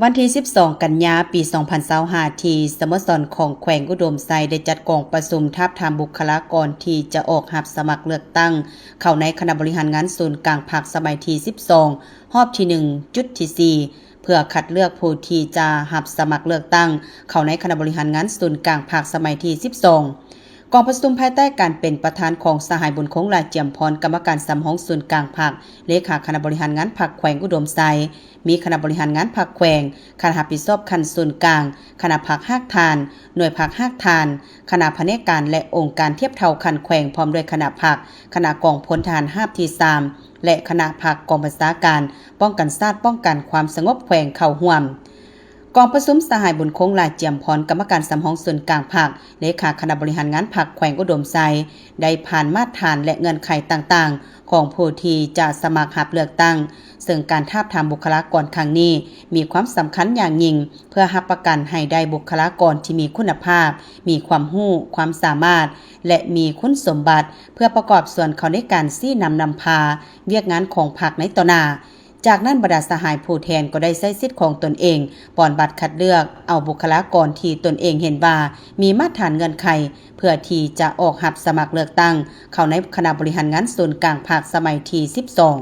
ວັນທີສິບສອງ ກັນຍາ ປີສອງພັນຊາວຫ້າ ທີ່ສະໂມສອນຂອງແຂວງອຸດົມໄຊ ໄດ້ຈັດກອງປະຊຸມທາບທາມບຸກຄະລາກອນທີ່ຈະອອກຮັບສະໝັກເລືອກຕັ້ງເຂົ້າໃນຄະນະບໍລິຫານງານສູນກາງພັກສະໄໝທີສິບສອງ ຮອບທີໜຶ່ງ ຈຸດທີສີ່ ເພື່ອຄັດເລືອກຜູ້ທີ່ຈະຮັບສະໝັກເລືອກຕັ້ງເຂົ້າໃນຄະນະບໍລິຫານງານສູນກາງພັກສະໄໝທີສິບສອງ. ກອງປະຊຸມພາຍໃຕ້ການເປັນປະທານຂອງສະຫາຍ ບຸນຄົງ ຫຼ້າຈຽມພອນ ກຳມະການສຳຮອງສູນກາງພັກ, ເລຂາຄະນະບໍລິຫານງານພັກແຂວງອຸດົມໄຊ, ມີຄະນະບໍລິຫານງານພັກແຂວງ, ຄະນະຮັບຜິດຊອບຂັ້ນສູນກາງ, ຄະນະພັກຮາກຖານ, ໜ່ວຍພັກຮາກຖານ, ຄະນະພະແນກການ ແລະ ອົງການທຽບເທົ່າຂັ້ນແຂວງ ພ້ອມດ້ວຍຄະນະພັກ, ຄະນະກອງພົນທະຫານຮາບທີສາມ ແລະ ຄະນະພັກກອງບັນຊາການປ້ອງກັນຊາດ ປ້ອງກັນຄວາມສະຫງົບແຂວງເຂົ້າຮ່ວມ. ກອງປະຊຸມ ສະຫາຍ ບຸນຄົງ ຫຼ້າຈຽມພອນ ກຳມະການສຳຮອງສູນກາງພັກ, ເລຂາຄະນະບໍລິຫານງານພັກແຂວງອຸດົມໄຊ ໄດ້ຜ່ານມາດຖານ ແລະ ເງື່ອນໄຂຕ່າງໆ ຂອງຜູ້ທີ່ຈະສະໝັກຮັບເລືອກຕັ້ງ, ເຊິ່ງການທາບທາມບຸກຄະລາກອນຄັ້ງນີ້ ມີຄວາມສຳຄັນຢ່າງຍິ່ງ ເພື່ອຮັບປະກັນໃຫ້ໄດ້ບຸກຄະລາກອນທີ່ມີຄຸນນະພາບ, ມີຄວາມຮູ້, ຄວາມສາມາດ ແລະ ມີຄຸນສົມບັດ ເພື່ອປະກອບສ່ວນເຂົ້າໃນການຊີ້ນຳນຳພາວຽກງານຂອງພັກໃນຕໍ່ໜ້າ. ຈາກນັ້ນ ບັນດາສະຫາຍຜູ້ແທນກໍໄດ້ໃຊ້ສິດຂອງຕົນເອງ ປ່ອນບັດຄັດເລືອກເອົາບຸກຄະລາກອນທີ່ຕົນເອງເຫັນວ່າມີມາດຖານເງື່ອນໄຂ ເພື່ອທີ່ຈະອອກຮັບສະໝັກເລືອກຕັ້ງເຂົ້າໃນຄະນະບໍລິຫານງານສູນກາງພັກສະໄໝທີສິບສອງ.